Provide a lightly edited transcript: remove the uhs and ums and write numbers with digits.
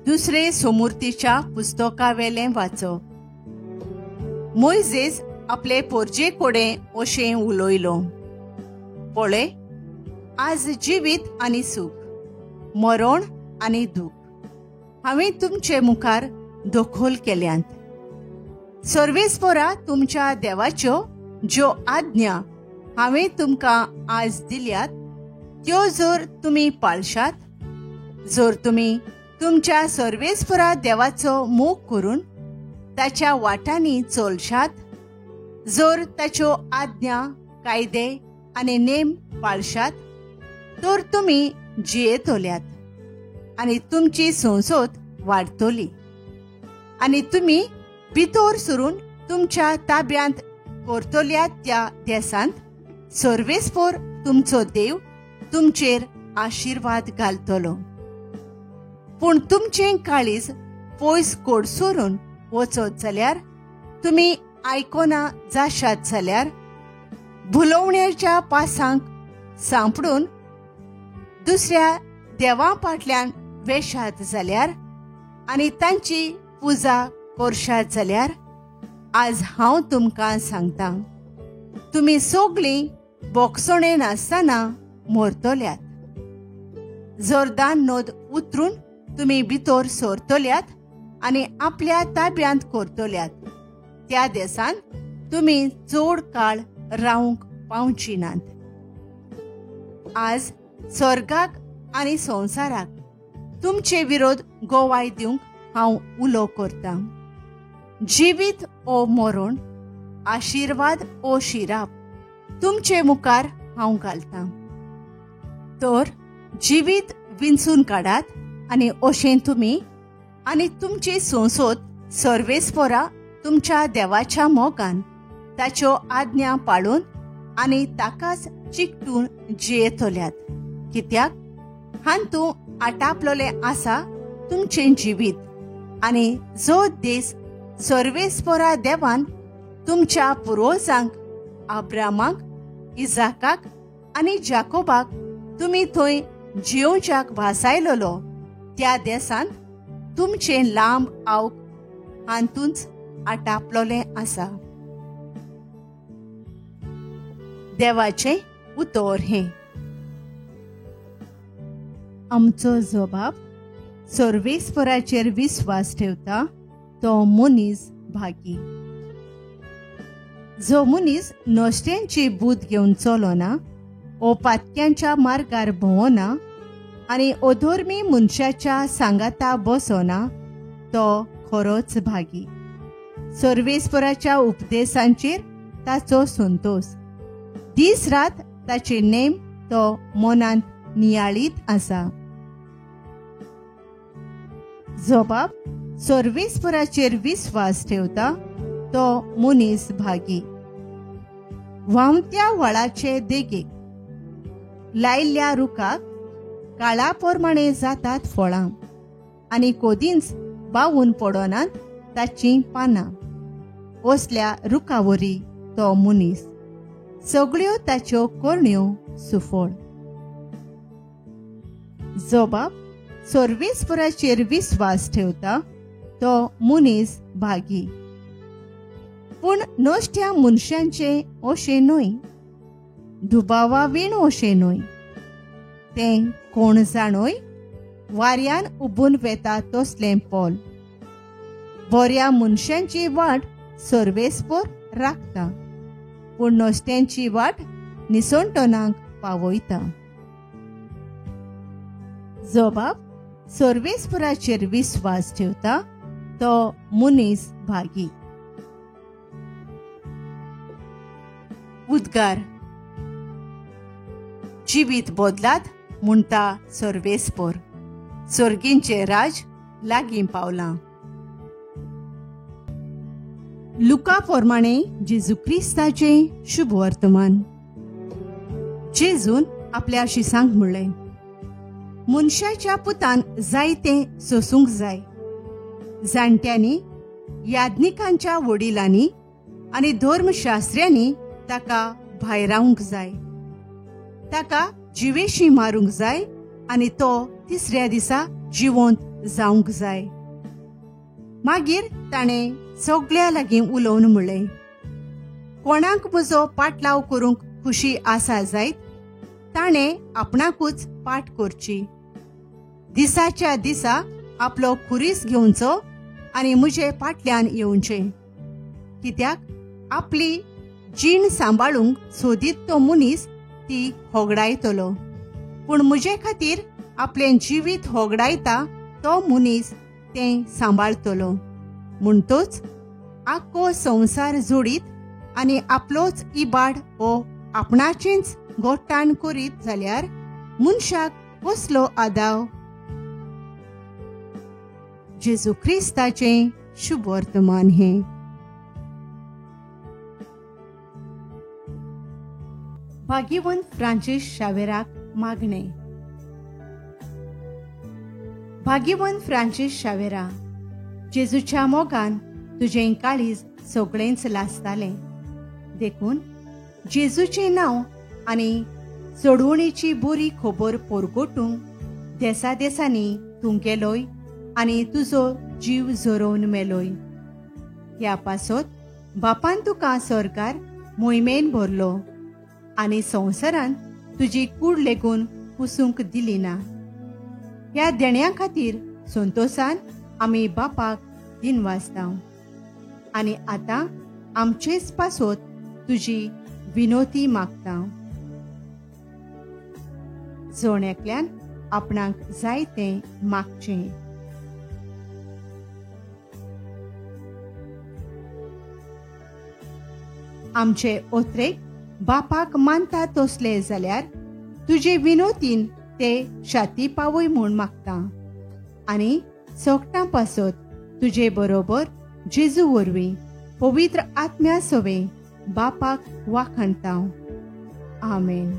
दुसरे सोमुर्तीच्या पुस्तकावेलें वाचप. मोयजेस आपले पोरजे कोडे अशें उलयलो, पळय आज जिवीत आनी सूख, मरण आनी दूख हांवें तुमचे मुखार दखल केल्यांत. सर्वेस्पोरा तुमच्या देवाच्यो ज्यो आज्ञा हांवें तुमकां आज दिल्यात त्यो जर तुमी पाळशात, जर तुमी तुमच्या सर्वेस्पोरा देवाचो मोग करून ताच्या वाटांनी चलशात, जर ताच्यो आज्ञा, कायदे आनी नेम पाळशात तर तुमी जियेतल्यात आनी तुमची संसद वाडटली आनी तुमी भितर सरून तुमच्या ताब्यांत करतल्यात त्या देशांत सर्वेस्पोर तुमचो देव तुमचेर आशिर्वाद घालतलो. पूण तुमचें काळीज पयस कोडसरून वचत जाल्यार, तुमी आयकोना जाशात जाल्यार, भुलोवण्याच्या पासांक सांपडून दुसऱ्या देवा फाटल्यान वेशात जाल्यार आनी तांची पुजा करशात जाल्यार, आज हांव तुमकां सांगता, तुमी सगळीं बोगसणे नासतना मरतल्यात. जोर्दान नद उतरून तुमी भितर सरतल्यात आनी आपल्या ताब्यांत करतल्यात त्या देशांत तुमी चड काळ रावंक पावची नात. आज स्वर्गाक आनी संवसाराक तुमचे विरोध गोवाय दिवंक हांव उलो करतां. जिवीत ओ मरण, आशिर्वाद ओ शिराप तुमचे मुखार हांव घालतां. तर जिवीत विंचून काडात आनी अशें तुमी आनी तुमची संसद सर्वेस्पोरा तुमच्या देवाच्या मोगान ताच्यो आज्ञा पाळून आनी ताकाच चिकटून जियेतल्यात. कित्याक हांतू आटापलोलें आसा तुमचें जिवीत आनी जो देश सर्वेस्पोरा देवान तुमच्या पुर्वजांक आब्रामाक, इजाकाक आनी जाकोबाक तुमी थंय जियोवच्याक भासायलोलो त्या देशांत तुमचें लांब आवक हातूंच आटापलोलें आसा. देवाचें उतर हें. आमचो जबाब सर्वेस्पराचेर विस्वास ठेवता तो मनीस भागी. जो मनीस नश्ट्यांची बूद घेवन चलोना, ओ पातक्यांच्या मार्गार भोंवना आनी अधर्मी मनशाच्या सांगाता बसना तो खरोच भागी. सर्वेस्पराच्या उपदेशांचेर ताचो संतोष, दीस रात ताचे नेम तो मनांत नियाळीत आसा. जबाब सर्वेस्पराचेर विस्वास ठेवता तो मनीस भागी. व्हांवत्या व्हाळाचे देगेक लायिल्ल्या रुखाक काळा प्रमाणे जातात फळां आनी कोदींच बावून पडनात ताचीं पानां. असल्या रुखावरी तो मनीस, सगळ्यो ताच्यो करण्यो सुफळ. जबाब सर्वेस्पराचेर विस्वास ठेवता तो मनीस भागी. पूण नश्ट्या मनशांचें अशें न्हय, दुबावा वीण अशें न्हय. तें कोण जाणोय वाऱ्यान उबून वेता तसलें पोल. बऱ्या मनशांची वाट सर्वेस्पोर राखता, पूण नश्ट्यांची वाट निसणटनाक पावयता. जबाब सर्वेस्पराचेर विस्वास ठेवता तो मनीस भागी. उद्गार. जिवीत बदलात म्हणटा सर्वेस्पोर, सर्गींचें राज लागीं पावलां. लुका प्रमाणे जेजू क्रिस्ताचें शुभ वर्तमान. जेजून आपल्या शिसांक म्हणलें, मनशाच्या पुतान जायतें सोसूंक जाय. जाणट्यांनी, याज्ञिकांच्या वडिलांनी आनी धर्मशास्त्र्यांनी ताका भायरावंक जाय, ताका जिवेशी मारूंक जाय आनी तो तिसऱ्या दिसा जिवंत जावंक जाय. मागीर ताणें सगळ्या लागीं उलोवन म्हणलें, कोणाक म्हजो पाटलाव करूंक खुशी आसा जायत ताणें आपणाकूच पाट करची. दिसाच्या दिसा आपलो खुरीस घेवचो आनी म्हजे फाटल्यान येवचें. कित्याक आपली जीण सांबाळूंक सोदीत तो मनीस ती होगडायतलो, पूण म्हजे खातीर आपलें जिवीत होगडायता तो मनीस तें सांबाळतलो. म्हणटोच आख्खो संवसार जोडीत आनी आपलोच इबाड हो आपणाचेंच गोट्टान करीत जाल्यार मनशाक कसलो आदाव? जेजू क्रिस्ताचें शुभवर्तमान हें. भाग्यवंत फ्रांसीस शावेराक मागणें. भाग्यवंत फ्रांसीस शावेरा, जेजूच्या मोगान तुजें काळीज सगळेंच लासतालें, देखून जेजूचें नांव आनी सोडवणीची बरी खबर पोरगोटूंक देसा देसांनी तूं गेलोय आनी तुजो जीव झरोवन मेलोय. ह्या पासत बापान तुका सरकार मोहिमेन भरलो आनी संवसारान तुजी कूड लेगून पुसूंक दिली ना. ह्या देण्या खातीर संतोसान आमी बापाक दिनवासता आनी आतां आमचेच पासत तुजी विनोती मागता. जण एकल्यान आपणाक जाय तें मागचें. आमचे ओत्रेक बापाक मानता तसले जाल्यार तुजे विनोतीन ते शाती पावय म्हूण मागता आनी सोगटां पासत तुजे बरोबर जेजू वरवीं पवित्र आत्म्या सवें बापाक वाखाणता. आमेन.